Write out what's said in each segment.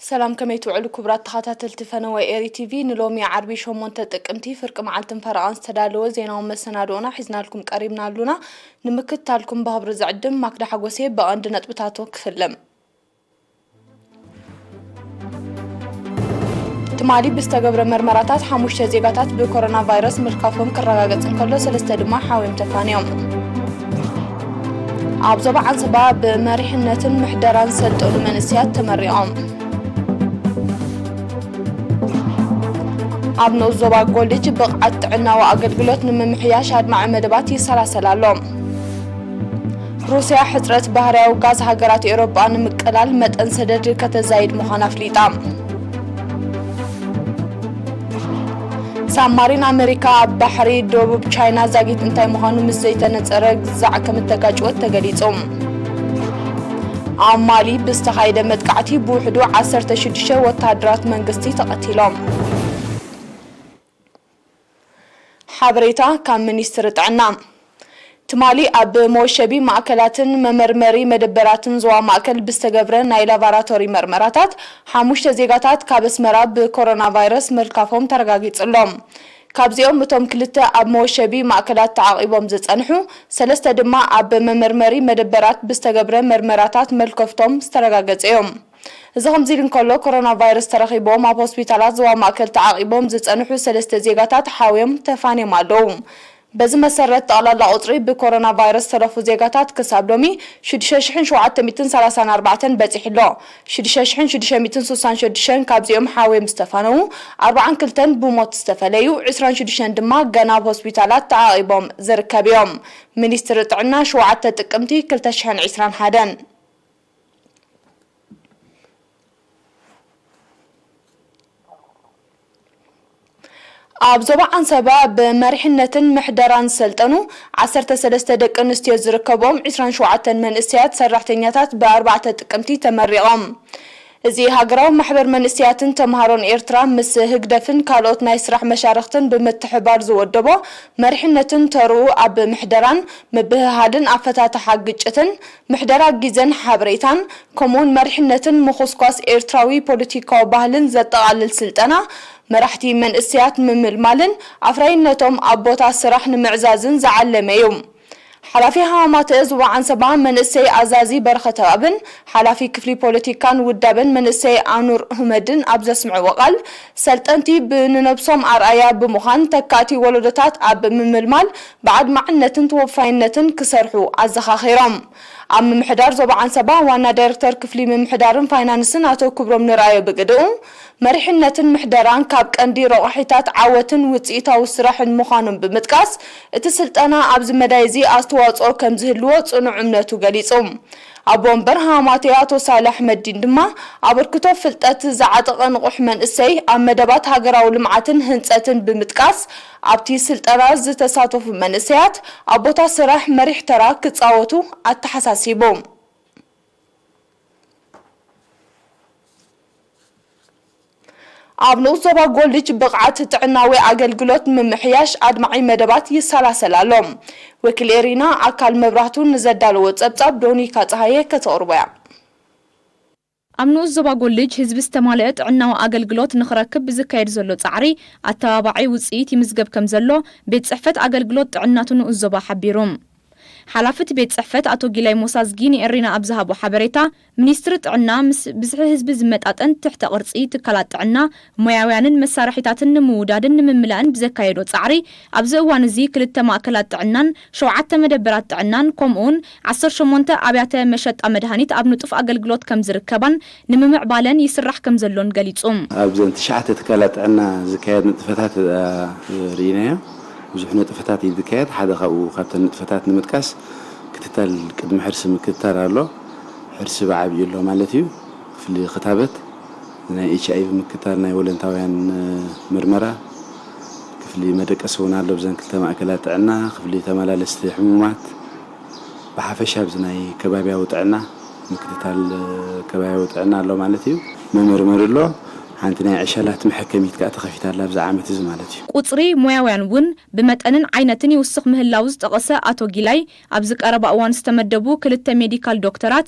ሰላም፣ ከመይ ትውዕሉ ክቡራት ተኸታተልቲ ፈነወ ኤሪ ቲቪ? ንሎሚ ዓርቢ ሸሞንተ ጥቅምቲ ፍርቂ መዓልትን ፈረቓን ዝተዳለወ ዜናዊ መሰናድኦና ሒዝናልኩም ቀሪብና ኣሉና። ንምክትታልኩም ብኽብሪ ዝዕድም ማክዳ ሓጎሴ። ብቐንዲ ነጥብታቱ ክፍልም። ትማሊ ብዝተገብረ መርመራታት ሓሙሽተ ዜጋታት ብኮሮና ቫይረስ ምልካፎም ክረጋገጽ እንከሎ፣ ሰለስተ ድማ ሓውዮም ተፋንዮም። ኣብ ዞባ ዓንሰባ ብመሪሕነትን ምሕደራን ዝሰልጠኑ መንእሰያት ተመሪቖም። ኣብ ንኡስ ዞባ ጎልጅ ብቕዓት ጥዕናዊ ኣገልግሎት ንምምሕያሽ ኣድማዒ መደባት ይሰላሰል ኣሎ። ሩስያ ሕጽረት ባህርያዊ ጋዝ ሃገራት ኤውሮጳ ንምቅላል መጠን ሰደድ ከተዛይድ ምዃና ኣፍሊጣ። ሳብማሪን ኣመሪካ ኣብ ባሕሪ ደቡብ ቻይና ዛጊት እንታይ ምዃኑ ምስ ዘይተነጸረ ግዛዕ ከም እተጋጭወት ተገሊጹ። ኣብ ማሊ ብዝተኻየደ መጥቃዕቲ ብውሕዱ ዓሰርተ ሽዱሽተ ወተሃደራት መንግስቲ ተቐቲሎም። ሓበሬታ ካብ ሚኒስትሪ ጥዕና። ትማሊ ኣብ መወሸቢ ማእከላትን መመርመሪ መደበራትን ዞባ ማእከል ብዝተገብረ ናይ ላቫራቶሪ መርመራታት፣ ሓሙሽተ ዜጋታት ካብ ኣስመራ ብኮሮና ቫይረስ ምልካፎም ተረጋጊጹ ኣሎ። ካብዚኦም እቶም ክልተ ኣብ መወሸቢ ማእከላት ተዓቒቦም ዝጸንሑ፣ ሰለስተ ድማ ኣብ መመርመሪ መደበራት ብዝተገብረ መርመራታት መልከፍቶም ዝተረጋገጸ እዮም። እዚ ከምዚ ኢሉ እንከሎ፣ ኮሮና ቫይረስ ተረኺቦም ኣብ ሆስፒታላት ዞባ ማእከል ተዓቒቦም ዝጸንሑ ሰለስተ ዜጋታት ሓውዮም ተፋንዮም ኣለዉ። በዚ መሰረት፣ ጠቕላላ ቁጽሪ ብኮሮና ቫይረስ ዝተረፉ ዜጋታት ክሳብ ሎሚ ሽዱሽተ ሽሕን ሸውዓተ ሚእትን ሰላሳን ኣርባዕተን በጺሑ ኣሎ። ሽዱሽተ ሽሕን ሽዱሽተ ሚእትን ስሳን ሽዱሽተን ካብዚኦም ሓውዮም ዝተፋነዉ፣ ኣርባዓን ክልተን ብሞት ዝተፈለዩ፣ ዕስራን ሽዱሽተን ድማ ገና ኣብ ሆስፒታላት ተዓቒቦም ዝርከብ እዮም። ሚኒስትሪ ጥዕና፣ ሸውዓተ ጥቅምቲ ክልተ ሽሕን ዕስራን ሓደን። ኣብ ዞባ ዓንሰባ ብመሪሕነትን ምሕደራን ዝሰልጠኑ ዓሰርተ ሰለስተ ደቂ ኣንስትዮ ዝርከቦም ዕስራን ሸውዓተን መንእሰያት ሰራሕተኛታት ብኣርባዕተ ጥቅምቲ ተመሪቖም። እዚ ሃገራዊ ማሕበር መንእሰያትን ተምሃሮን ኤርትራ ምስ ህግደፍን ካልኦት ናይ ስራሕ መሻርኽትን ብምትሕብባር ዝወደቦ መሪሕነትን ተርኡ ኣብ ምሕደራን ምብህሃልን ኣፈታትሓ ግጭትን ምሕደራ ግዜን ሓበሬታን፣ ከምኡውን መሪሕነትን ምኹስኳስ ኤርትራዊ ፖለቲካዊ ባህልን ዘጠቓልል ስልጠና፣ መራሕቲ መንእሰያት ምምልማልን ኣፍራይነቶም ኣብ ቦታ ስራሕ ንምዕዛዝን ዝዓለመ እዩ። ሓላፊ ሃማማተ ዞባ ዓንሰባ መንእሰይ ኣዛዚ በረኸተኣብን ሓላፊ ክፍሊ ፖለቲካን ውዳበን መንእሰይ ኣኑር ሁመድን ኣብ ዘስምዕዎ ቃል፣ ሰልጠንቲ ብንነብሶም ኣርኣያ ብምዃን ተካእቲ ወለዶታት ኣብ ምምልማል ብኣድማዕነትን ተወፋይነትን ክሰርሑ ኣዘኻኺሮም። ኣብ ምምሕዳር ዞባ ዓንሰባ ዋና ዳይሬክተር ክፍሊ ምምሕዳርን ፋይናንስን ኣቶ ክብሮም ንርኣዮ ብግድኡ፣ መሪሕነትን ምሕደራን ካብ ቀንዲ ረቋሒታት ዓወትን ውጽኢታዊ ስራሕን ምዃኖም ብምጥቃስ፣ እቲ ስልጠና ኣብዚ መዳይ እዚ ኣስተዋጽኦ ከም ዝህልዎ ጽኑዕ እምነቱ ገሊጹ። ኣቦ ወንበር ሃማቴ ኣቶ ሳልሕ ኣሕመዲን ድማ፣ ኣበርክቶ ፍልጠት ዝዓጠቐ ንቑሕ መንእሰይ ኣብ መደባት ሃገራዊ ልምዓትን ህንጸትን ብምጥቃስ፣ ኣብቲ ስልጠና ዝተሳተፉ መንእሰያት ኣብ ቦታ ስራሕ መሪሕ ተራ ክጻወቱ ኣተሓሳሲቡ። ኣብ ንኡስ ዞባ ጎልጅ ብቕዓት ጥዕናዊ ኣገልግሎት ምምሕያሽ ኣድማዒ መደባት ይሰላሰል ኣሎ። ወኪል ኤሪና ኣካል መብራህቱ ንዘዳለዎ ጸብጻብ ዶኒካ ጸሃየ ከተቕርቦ እያ። ኣብ ንኡስ ዞባ ጎልጅ ህዝቢ ዝተማልአ ጥዕናዊ ኣገልግሎት ንኽረክብ ብዝካየድ ዘሎ ጻዕሪ ኣተባባዒ ውጽኢት ይምዝገብ ከም ዘሎ ቤት ጽሕፈት ኣገልግሎት ጥዕናቱ ንኡስ ዞባ ሓቢሩ። ሓላፊ እቲ ቤት ጽሕፈት ኣቶ ጊላይ ሞሳዝጊ ንኤሪና ኣብ ዝሃቦ ሓበሬታ፣ ሚኒስትሪ ጥዕና ምስ ብዝሒ ህዝቢ ዝመጣጠን ትሕተ ቅርጺ ትካላት ጥዕና፣ ሞያውያንን መሳርሒታትን ንምውዳድን ንምምላእን ብዘካየዶ ጻዕሪ፣ ኣብዚ እዋን እዚ ክልተ ማእከላት ጥዕናን ሸውዓተ መደበራት ጥዕናን፣ ከምኡውን ዓሰርተ ሸሞንተ ኣብያተ መሸጣ መድሃኒት ኣብ ንጡፍ ኣገልግሎት ከም ዝርከባን ንምምዕባለን ይስራሕ ከም ዘሎን ገሊጹ። ኣብዘን ትሽዓተ ትካላት ጥዕና ዝካየድ ንጥፈታት፣ እ፣ ርኢናዮ። ብዙሕ ንጥፈታት እዩ ዝካየድ። ሓደ ካብኡ ካብተን ንጥፈታት ንምጥቃስ፣ ክትታል ቅድሚ ሕርሲ ምክትታል ኣሎ። ሕርሲ ብዓብዩ ኣሎ ማለት እዩ። ክፍሊ ክታበት፣ ናይ ኤች ኣይ ቪ ምክትታል፣ ናይ ወለንታውያን፣ እ፣ ምርመራ፣ ክፍሊ መደቀሲ እውን ኣሎ። ብዘን ክልተ ማእከላት ጥዕና፣ ክፍሊ ተመላለስቲ ሕሙማት፣ ብሓፈሻ ኣብዚ ናይ ከባብያዊ ጥዕና ምክትታል፣ እ፣ ከባብያዊ ጥዕና ኣሎ ማለት እዩ። መመርመሪ ኣሎ። ሓንቲ ናይ ዕሸላት መሐከሚት ከኣ ተኸፊታ ኣላ ኣብዚ ዓመት እዚ ማለት እዩ። ቁጽሪ ሞያውያን እውን ብመጠንን ዓይነትን ይውስኽ ምህላው ዝጠቐሰ ኣቶ ጊላይ፣ ኣብዚ ቀረባ እዋን ዝተመደቡ ክልተ ሜዲካል ዶክተራት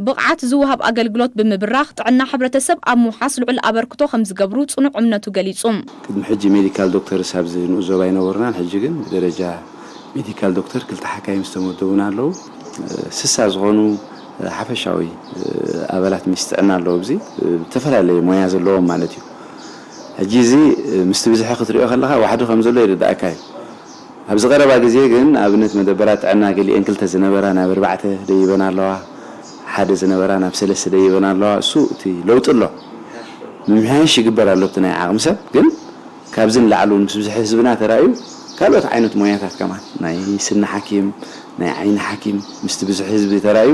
ብቕዓት ዝወሃብ ኣገልግሎት ብምብራኽ ጥዕና ሕብረተሰብ ኣብ ምውሓስ ልዑል ኣበርክቶ ከም ዝገብሩ ጽኑዕ እምነቱ ገሊጹ። ቅድሚ ሕጂ ሜዲካል ዶክተርስ ኣብዚ ንኡስ ዞባ ኣይነበርናን። ሕጂ ግን ብደረጃ ሜዲካል ዶክተር ክልተ ሓካይም ዝተመደቡና ኣለዉ። ስሳ ዝኾኑ ሓፈሻዊ ኣባላት ሚኒስትሪ ጥዕና ኣለዉ። ኣብዚ ዝተፈላለየ ሞያ ዘለዎም ማለት እዩ። ሕጂ እዚ ምስቲ ብዝሒ ክትሪኦ ከለኻ ዋሕዲ ከም ዘሎ ይርዳእካ እዩ። ኣብዚ ቀረባ ግዜ ግን ንኣብነት መደበራት ጥዕና ገሊኤን ክልተ ዝነበራ ናብ ኣርባዕተ ደይበን ኣለዋ፣ ሓደ ዝነበራ ናብ ሰለስተ ደይበን ኣለዋ። እሱ እቲ ለውጢ ኣሎ፣ ምምሕያሽ ይግበር ኣሎ። እቲ ናይ ዓቕሚ ሰብ ግን ካብዚ ንላዕሊ እውን ምስ ብዝሒ ህዝብና ተራእዩ ካልኦት ዓይነት ሞያታት ከማን ናይ ስኒ ሓኪም፣ ናይ ዓይኒ ሓኪም ምስቲ ብዝሒ ህዝቢ ተራእዩ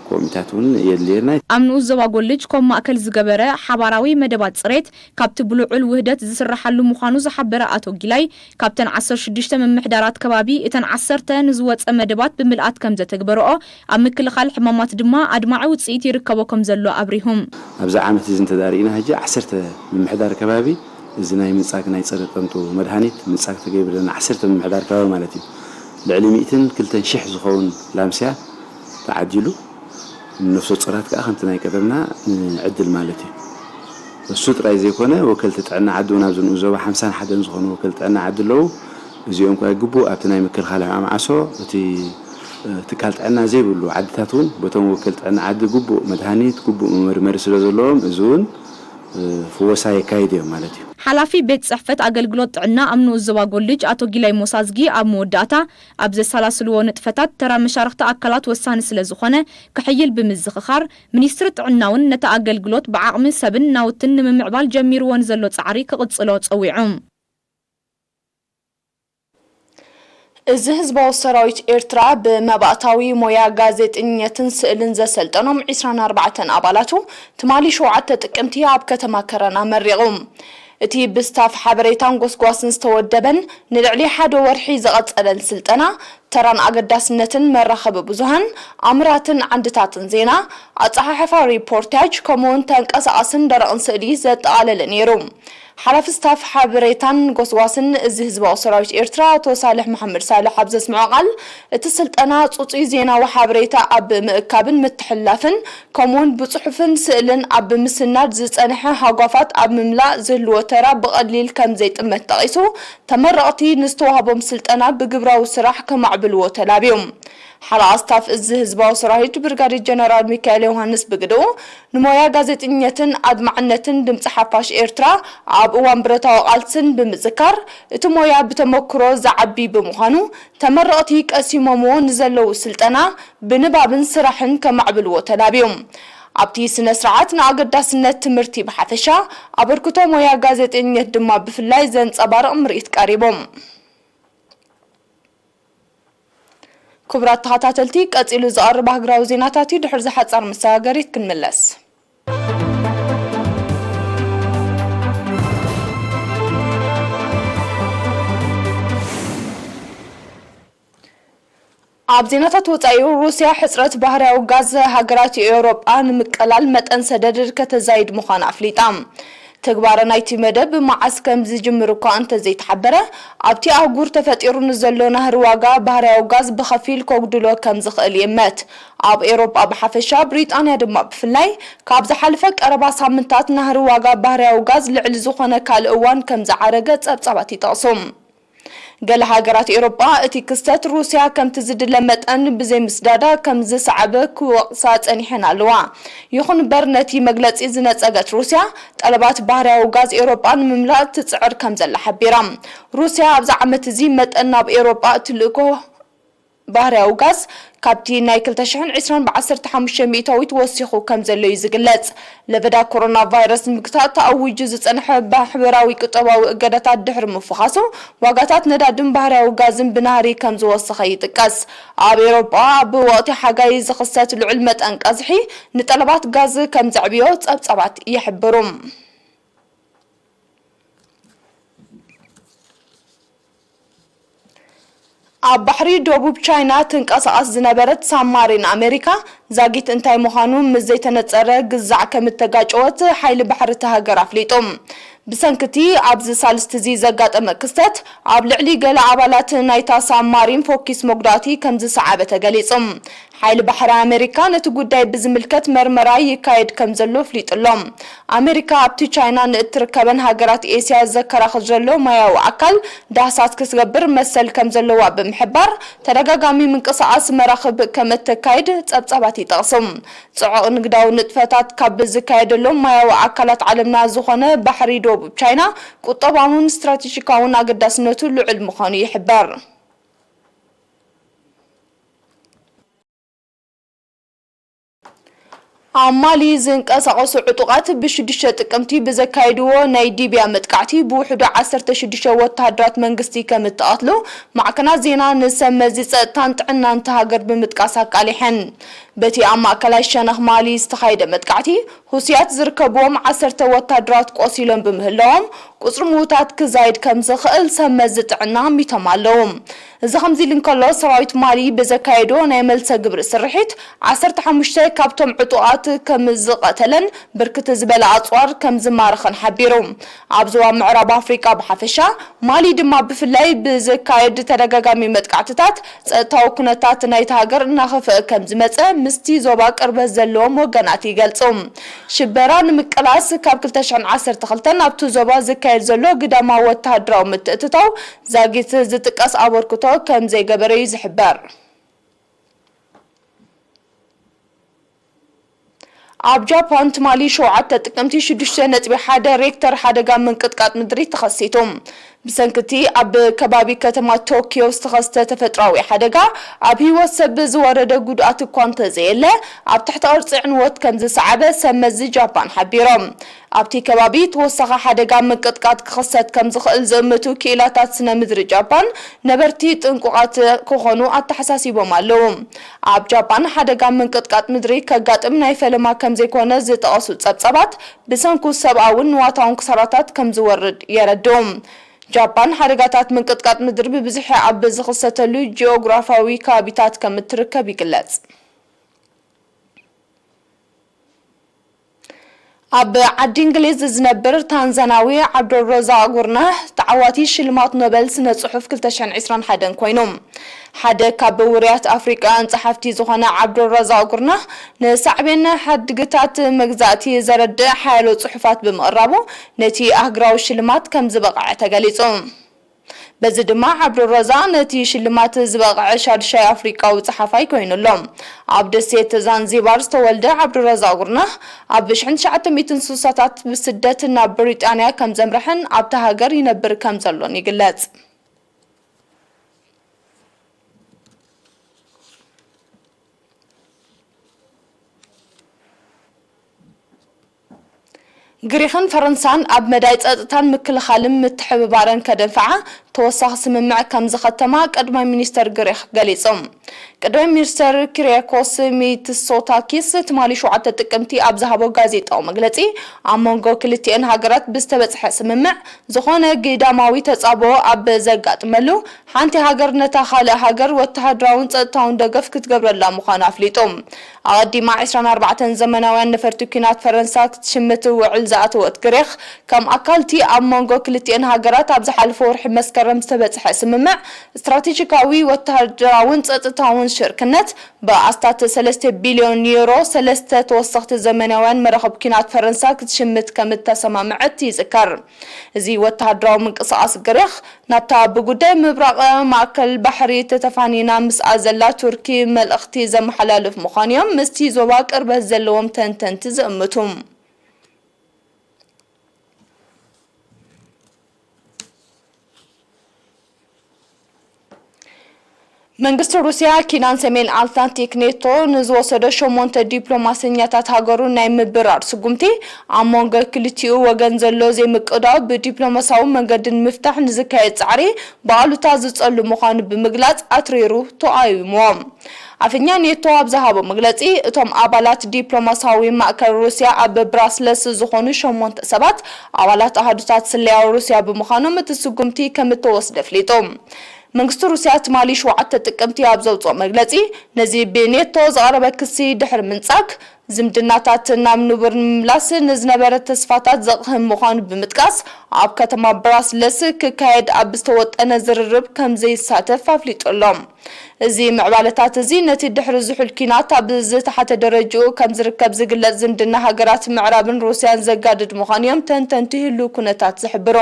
ኮሚታት እውን የድልየና። ኣብ ንኡስ ዞባ ጎልጅ ኮም ማእከል ዝገበረ ሓባራዊ መደባት ጽሬት ካብቲ ብልዑል ውህደት ዝስራሓሉ ምዃኑ ዝሓበረ ኣቶ ጊላይ፣ ካብተን ዓሰርተ ሽዱሽተ ምምሕዳራት ከባቢ እተን ዓሰርተ ንዝወጸ መደባት ብምልኣት ከም ዘተግበረኦ፣ ኣብ ምክልኻል ሕማማት ድማ ኣድማዒ ውጽኢት ይርከቦ ከም ዘሎ ኣብሪሁ። ኣብዚ ዓመት እዚ እንተዳርኢና ሕጂ ዓሰርተ ምምሕዳር ከባቢ እዚ ናይ ምጻግ ናይ ጸረ ጠንጡ መድሃኒት ምጻግ ተገይሩ ዘለና ዓሰርተ ምምሕዳር ከባቢ ማለት እዩ። ልዕሊ ሚእትን ክልተን ሽሕ ዝኸውን ላምስያ ተዓዲሉ፣ ነፍሰ ጾራት ከኣ ከምቲ ናይ ቀደምና ንዕድል ማለት እዩ። እሱ ጥራይ ዘይኮነ ወከልቲ ጥዕና ዓዲ እውን ኣብዚ ንኡስ ዞባ ሓምሳን ሓደን ዝኾኑ ወከልቲ ጥዕና ዓዲ ኣለዉ። እዚኦም ከኣ ግቡእ ኣብቲ ናይ ምክልኻል ሕማም ዓሶ እቲ ትካል ጥዕና ዘይብሉ ዓድታት እውን በቶም ወከልቲ ጥዕና ዓዲ ግቡእ መድሃኒት ግቡእ መመርመሪ ስለ ዘለዎም እዚ እውን ፍወሳ የካይድ እዮም ማለት እዩ። ሓላፊ ቤት ጽሕፈት ኣገልግሎት ጥዕና ኣብ ንኡስ ዞባ ጎልጅ ኣቶ ጊላይ ሞሳዝጊ ኣብ መወዳእታ ኣብ ዘሰላስልዎ ንጥፈታት ተራ መሻርኽቲ ኣካላት ወሳኒ ስለ ዝኾነ ክሕይል ብምዝኽኻር፣ ሚኒስትሪ ጥዕና እውን ነቲ ኣገልግሎት ብዓቕሚ ሰብን ናውትን ንምምዕባል ጀሚርዎ ንዘሎ ጻዕሪ ክቕጽሎ ጸዊዑ። እዚ ህዝባዊ ሰራዊት ኤርትራ ብመባእታዊ ሞያ ጋዜጠኝነትን ስእልን ዘሰልጠኖም ዒስራን ኣርባዕተን ኣባላቱ ትማሊ ሸውዓተ ጥቅምቲ ኣብ ከተማ ከረን ኣመሪቑ። እቲ ብስታፍ ሓበሬታን ጎስጓስን ዝተወደበን ንልዕሊ ሓደ ወርሒ ዝቐጸለን ስልጠና፣ ተራን ኣገዳስነትን መራኸቢ ብዙሃን፣ ኣምራትን ዓንድታትን ዜና፣ ኣጸሓሕፋ ሪፖርታጅ፣ ከምኡውን ተንቀሳቓስን ደረቕን ስእሊ ዘጠቓለለ ነይሩ። ሓላፊ ስታፍ ሓበሬታን ጎስጓስን እዚ ህዝባዊ ሰራዊት ኤርትራ ኣቶ ሳልሕ መሓመድ ሳልሕ ኣብ ዘስምዖ ቃል፣ እቲ ስልጠና ጽጹይ ዜናዊ ሓበሬታ ኣብ ምእካብን ምትሕልላፍን፣ ከምኡውን ብጽሑፍን ስእልን ኣብ ምስናድ ዝጸንሐ ሃጓፋት ኣብ ምምላእ ዝህልዎ ተራ ብቐሊል ከም ዘይጥመት ጠቒሱ፣ ተመረቕቲ ንዝተዋህቦም ስልጠና ብግብራዊ ስራሕ ከማዕብልዎ ተላብዩ። ሓለቓ ስታፍ እዚ ህዝባዊ ሰራዊት ብርጋዴር ጀነራል ሚካኤል ዮሃንስ ብግድኡ፣ ንሞያ ጋዜጠኝነትን ኣድማዕነትን ድምጺ ሓፋሽ ኤርትራ ኣብ እዋን ብረታዊ ቃልስን ብምዝካር፣ እቲ ሞያ ብተመክሮ ዝዓቢ ብምዃኑ፣ ተመረቕቲ ቀሲሞምዎ ንዘለዉ ስልጠና ብንባብን ስራሕን ከማዕብልዎ ተላብዩ። ኣብቲ ስነ ስርዓት ንኣገዳስነት ትምህርቲ ብሓፈሻ፣ ኣበርክቶ ሞያ ጋዜጠኝነት ድማ ብፍላይ ዘንጸባርቕ ምርኢት ቀሪቡ። ክቡራት ተኸታተልቲ፣ ቀጺሉ ዝቐርብ ሃገራዊ ዜናታት እዩ። ድሕሪ ዝሓጻር መሰጋገሪት ክንምለስ። ኣብ ዜናታት ወጻኢ፣ ሩስያ ሕጽረት ባህርያዊ ጋዝ ሃገራት ኤውሮጳ ንምቅላል መጠን ሰደድ ከተዛይድ ምዃና ኣፍሊጣ። ትግባረ ናይቲ መደብ መዓስ ከም ዝጅምር እኳ እንተዘይተሓበረ፣ ኣብቲ ኣህጉር ተፈጢሩ ንዘሎ ናህሪ ዋጋ ባህርያዊ ጋዝ ብኸፊል ከጉድሎ ከም ዝኽእል ይእመት። ኣብ ኤውሮጳ ብሓፈሻ፣ ብሪጣንያ ድማ ብፍላይ፣ ካብ ዝሓለፈ ቀረባ ሳምንታት ናህሪ ዋጋ ባህርያዊ ጋዝ ልዕሊ ዝኾነ ካልእ እዋን ከም ዝዓረገ ጸብጻባት ይጠቕሱ። ገለ ሃገራት ኤውሮጳ እቲ ክስተት ሩስያ ከምቲ ዝድለ መጠን ብዘይምስዳዳ ከም ዝሰዓበ ክወቕሳ ጸኒሐን ኣለዋ። ይኹን እምበር ነቲ መግለጺ ዝነጸገት ሩስያ ጠለባት ባህርያዊ ጋዝ ኤውሮጳ ንምምላእ ትጽዕር ከም ዘላ ሓቢራ። ሩስያ ኣብዚ ዓመት እዚ መጠን ናብ ኤውሮጳ እትልእኮ ባህርያዊ ጋዝ ካብቲ ናይ ክልተ ሽሕን ዕስራን ብዓሰርተ ሓሙሽተ ሚእታዊት ወሲኹ ከም ዘሎ እዩ ዝግለጽ። ለበዳ ኮሮና ቫይረስ ንምግታእ ተኣዊጁ ዝጸንሐ ማሕበራዊ ቁጠባዊ እገዳታት ድሕሪ ምፍኻሱ፣ ዋጋታት ነዳድን ባህርያዊ ጋዝን ብናህሪ ከም ዝወሰኸ ይጥቀስ። ኣብ ኤውሮጳ ኣብ ወቕቲ ሓጋይ ዝኽሰት ልዑል መጠን ቀዝሒ ንጠለባት ጋዝ ከም ዘዕብዮ ጸብጻባት ይሕብሩ። ኣብ ባሕሪ ደቡብ ቻይና ትንቀሳቐስ ዝነበረት ሳብማሪን ኣሜሪካ ዛጊት እንታይ ምዃኑ ምስ ዘይተነጸረ ግዛዕ ከም እተጋጨወት ሓይሊ ባሕሪ እታ ሃገር ኣፍሊጡ። ብሰንክቲ ኣብዚ ሳልስቲ እዚ ዘጋጠመ ክስተት፣ ኣብ ልዕሊ ገለ ኣባላት ናይታ ሳብማሪን ፎኪስ መጉዳእቲ ከም ዝሰዓበ ተገሊጹ። ሓይሊ ባሕሪ ኣሜሪካ ነቲ ጉዳይ ብዝምልከት መርመራ ይካየድ ከም ዘሎ ኣፍሊጡ ኣሎ። ኣሜሪካ ኣብቲ ቻይና ንእትርከበን ሃገራት ኤስያ ዘከራኽር ዘሎ ማያዊ ኣካል ዳህሳስ ክትገብር መሰል ከም ዘለዋ ብምሕባር፣ ተደጋጋሚ ምንቅስቓስ መራኽብ ከም እተካይድ ጸብጻባት ይጠቕሱ። ጽዑቕ ንግዳዊ ንጥፈታት ካብ ዝካየደሎም ማያዊ ኣካላት ዓለምና ዝኾነ ባሕሪ ደቡብ ቻይና፣ ቁጠባውን ስትራቴጂካውን ኣገዳስነቱ ልዑል ምዃኑ ይሕበር። ኣብ ማሊ ዝንቀሳቐሱ ዕጡቓት ብሽዱሽተ ጥቅምቲ ብዘካየድዎ ናይ ሊብያ መጥቃዕቲ ብውሕዱ ዓሰርተ ሽዱሽተ ወተሃደራት መንግስቲ ከም እተቐትሉ ማዕከናት ዜና ንሰብ መዚ ጸጥታን ጥዕናን እታ ሃገር ብምጥቃስ ኣቃሊሐን። በቲ ኣብ ማእከላይ ሸነኽ ማሊ ዝተኻየደ መጥቃዕቲ፣ ሁሲያት ዝርከብዎም ዓሰርተ ወታደራት ቆሲሎም ብምህላዎም፣ ቁጽሪ ምዉታት ክዛይድ ከም ዝኽእል ሰብ መዚ ጥዕና ኣሚቶም ኣለዉ። እዚ ከምዚ ኢሉ እንከሎ፣ ሰራዊት ማሊ ብዘካየዶ ናይ መልሰ ግብሪ ስርሒት፣ ዓሰርተ ሓሙሽተ ካብቶም ዕጡቓት ከም ዝቐተለን ብርክት ዝበለ ኣጽዋር ከም ዝማረኸን ሓቢሩ። ኣብ ዞባ ምዕራብ ኣፍሪቃ ብሓፈሻ፣ ማሊ ድማ ብፍላይ ብዘካየድ ተደጋጋሚ መጥቃዕትታት፣ ጸጥታዊ ኩነታት ናይታ ሃገር እናኸፍአ ከም ዝመጸ ምስቲ ዞባ ቅርበት ዘለዎም ወገናት ይገልጹ። ሽበራ ንምቅላስ ካብ ክልተ ሽሕን ዓሰርተ ክልተን ኣብቲ ዞባ ዝካየድ ዘሎ ግዳማዊ ወተሃደራዊ ምትእትታው ዛጊት ዝጥቀስ ኣበርክቶ ከም ዘይገበረ እዩ ዝሕበር። ኣብ ጃፓን ትማሊ ሸውዓተ ጥቅምቲ ሽዱሽተ ነጥቢ ሓደ ሬክተር ሓደጋ ምንቅጥቃጥ ምድሪ ተኸሲቱ። ብሰንክቲ ኣብ ከባቢ ከተማ ቶኪዮ ዝተኸስተ ተፈጥሮኣዊ ሓደጋ ኣብ ህይወት ሰብ ዝወረደ ጉድኣት እኳ እንተዘየለ፣ ኣብ ትሕቲ ቅርጺ ዕንወት ከም ዝሰዓበ ሰብ መዚ ጃፓን ሓቢሮም። ኣብቲ ከባቢ ተወሳኺ ሓደጋ ምንቅጥቃጥ ክኽሰት ከም ዝኽእል ዝእምቱ ክኢላታት ስነ ምድሪ ጃፓን፣ ነበርቲ ጥንቁቓት ክኾኑ ኣተሓሳሲቦም ኣለዉ። ኣብ ጃፓን ሓደጋ ምንቅጥቃጥ ምድሪ ከጋጥም ናይ ፈለማ ከም ዘይኮነ ዝጠቐሱ ጸብጻባት፣ ብሰንኩ ሰብኣውን ንዋታውን ክሳራታት ከም ዝወርድ የረድኡ። ጃፓን ሓደጋታት ምንቅጥቃጥ ምድሪ ብብዝሒ ኣብ ዝኽሰተሉ ጂኦግራፋዊ ከባቢታት ከም እትርከብ ይግለጽ። ኣብ ዓዲ እንግሊዝ ዝነብር ታንዛናዊ ዓብዱረዛቅ ጉርናህ ተዓዋቲ ሽልማት ኖበል ስነ ጽሑፍ ክልተ ሽሕን ዕስራን ሓደን ኮይኑ። ሓደ ካብ ውሩያት ኣፍሪቃውያን ጸሓፍቲ ዝኾነ ዓብዱረዛቅ ጉርናህ፣ ንሳዕቤን ሓድግታት መግዛእቲ ዘረድእ ሓያሎ ጽሑፋት ብምቕራቡ ነቲ ኣህጉራዊ ሽልማት ከም ዝበቕዐ ተገሊጹ። በዚ ድማ ዓብዱረዛቅ ነቲ ሽልማት ዝበቕዐ ሻድሻይ ኣፍሪቃዊ ጸሓፋይ ኮይኑ ኣሎ። ኣብ ደሴት ዛንዚባር ዝተወልደ ዓብዱረዛቅ ጉርናህ፣ ኣብ ሽሕን ትሽዓተ ሚእትን ስሳታት ብስደት ናብ ብሪጣንያ ከም ዘምርሐን ኣብታ ሃገር ይነብር ከም ዘሎን ይግለጽ። ግሪኽን ፈረንሳን ኣብ መዳይ ጸጥታን ምክልኻልን ምትሕብባረን ከደንፍዓ ተወሳኺ ስምምዕ ከም ዝኸተማ ቀዳማይ ሚኒስተር ግሪኽ ገሊጹ። ቀዳማይ ሚኒስተር ኪሪያኮስ ሚትሶታኪስ ትማሊ ሸውዓተ ጥቅምቲ ኣብ ዝሃቦ ጋዜጣዊ መግለጺ፣ ኣብ መንጎ ክልቲኤን ሃገራት ብዝተበጽሐ ስምምዕ፣ ዝኾነ ግዳማዊ ተጻብኦ ኣብ ዘጋጥመሉ፣ ሓንቲ ሃገር ነታ ካልእ ሃገር ወተሃደራውን ጸጥታውን ደገፍ ክትገብረላ ምዃኑ ኣፍሊጡ። ኣቐዲማ ዕስራን ኣርባዕተን ዘመናውያን ነፈርቲ ኲናት ፈረንሳ ክትሽምት ውዕል ዝኣተወት ግሪኽ፣ ከም ኣካልቲ ኣብ መንጎ ክልቲኤን ሃገራት ኣብ ዝሓለፈ ወርሒ መስከረም ዝተበጽሐ ስምምዕ፣ ስትራቴጂካዊ ወተሃደራውን ጸጥታውን ሽርክነት ብኣስታት ሰለስተ ቢልዮን ዩሮ ሰለስተ ተወሰኽቲ ዘመናውያን መራኽብ ኲናት ፈረንሳ ክትሽምት ከም እተሰማምዐት ይዝከር። እዚ ወተሃደራዊ ምንቅስቓስ ግሪኽ ናብታ ብጉዳይ ምብራቕ ማእከል ባሕሪ ተተፋኒና ምስኣ ዘላ ቱርኪ መልእኽቲ ዘመሓላልፍ ምዃኑ እዮም ምስቲ ዞባ ቅርበት ዘለዎም ተንተንቲ ዝእምቱ። መንግስቲ ሩስያ፣ ኪዳን ሰሜን ኣትላንቲክ ኔቶ ንዝወሰዶ ሸሞንተ ዲፕሎማሰኛታት ሃገሩ ናይ ምብራር ስጉምቲ፣ ኣብ መንጎ ክልቲኡ ወገን ዘሎ ዘይምቅዳው ብዲፕሎማሲያዊ መንገዲ ንምፍታሕ ንዝካየድ ጻዕሪ ብኣሉታ ዝጸሉ ምዃኑ ብምግላጽ፣ ኣትሪሩ ተቓዊምዎ። ኣፈኛ ኔቶ ኣብ ዝሃቦ መግለጺ፣ እቶም ኣባላት ዲፕሎማሲያዊ ማእከል ሩስያ ኣብ ብራስለስ ዝኾኑ ሸሞንተ ሰባት፣ ኣባላት ኣሃዱታት ስለያ ሩስያ ብምዃኖም፣ እቲ ስጉምቲ ከም እተወስደ ኣፍሊጡ። መንግስቲ ሩስያ ትማሊ ሸውዓተ ጥቅምቲ ኣብ ዘውጽኦ መግለጺ፣ ነዚ ብኔቶ ዝቐረበ ክሲ ድሕሪ ምንጻግ፣ ዝምድናታት ናብ ንቡር ንምምላስ ንዝነበረ ተስፋታት ዘቕህም ምዃኑ ብምጥቃስ፣ ኣብ ከተማ ብራስለስ ክካየድ ኣብ ዝተወጠነ ዝርርብ ከም ዘይሳተፍ ኣፍሊጡ ኣሎ። እዚ ምዕባለታት እዚ ነቲ ድሕሪ ዝሑል ኲናት ኣብ ዝተሓተ ደረጃኡ ከም ዝርከብ ዝግለጽ ዝምድና ሃገራት ምዕራብን ሩስያን ዘጋድድ ምዃኑ እዮም ተንተንቲ ህሉው ኩነታት ዝሕብሩ።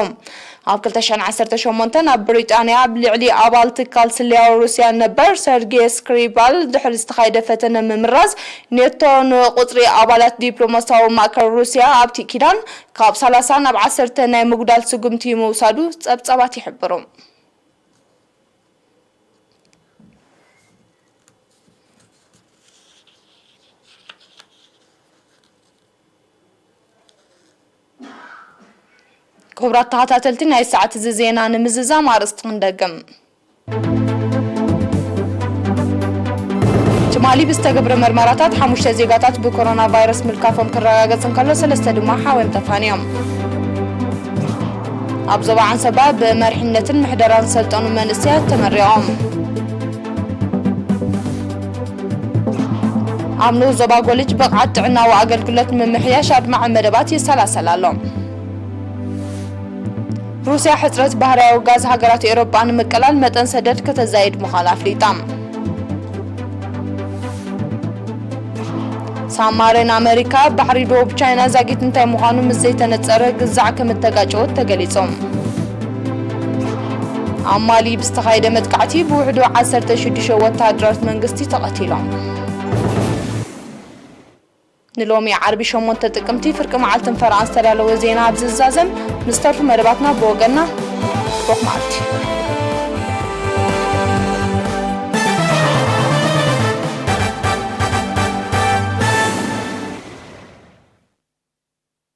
ኣብ ክልተ ሽሕን ዓሰርተ ሸሞንተን ኣብ ብሪጣንያ ኣብ ልዕሊ ኣባል ትካል ስለያዊ ሩስያ ነበር ሰርጌ ስክሪባል ድሕሪ ዝተኻየደ ፈተነ ምምራዝ፣ ኔቶ ንቁጽሪ ኣባላት ዲፕሎማሲያዊ ማእከል ሩስያ ኣብቲ ኪዳን ካብ ሰላሳ ናብ ዓሰርተ ናይ ምጉዳል ስጉምቲ ምውሳዱ ጸብጻባት ይሕብሩ። ክቡራት ተኸታተልቲ፣ ናይ ሰዓት እዚ ዜና ንምዝዛም ኣርእስቲ ክንደግም። ትማሊ ብዝተገብረ መርመራታት ሓሙሽተ ዜጋታት ብኮሮና ቫይረስ ምልካፎም ክረጋገጽ እንከሎ፣ ሰለስተ ድማ ሓወም ተፋንዮም። ኣብ ዞባ ዓንሰባ ብመሪሕነትን ምሕደራን ዝሰልጠኑ መንእሰያት ተመሪቖም። ኣብ ንኡስ ዞባ ጎልጅ ብቕዓት ጥዕናዊ ኣገልግሎት ንምምሕያሽ ኣድማዒ መደባት ይሰላሰል ኣሎ። ሩስያ ሕጽረት ባህርያዊ ጋዝ ሃገራት ኤውሮጳ ንምቅላል መጠን ሰደድ ከተዛይድ ምዃና ኣፍሊጣ። ሳማሬን ኣመሪካ ባሕሪ ደቡብ ቻይና ዛጊት እንታይ ምዃኑ ምስ ዘይተነጸረ ግዛዕ ከም እተጋጨወት ተገሊጹ። ኣብ ማሊ ብዝተኻየደ መጥቃዕቲ ብውሕዱ ዓሰርተ ሽዱሽተ ወተሃደራት መንግስቲ ተቐቲሎም። ንሎሚ ዓርቢ ሸሞንተ ጥቅምቲ ፍርቂ መዓልትን ፈረቓን ዝተዳለወ ዜና ኣብዚ ዝዛዘም፣ ምስ ተርፉ መደባትና ብወገንና ጽቡቕ መዓልቲ።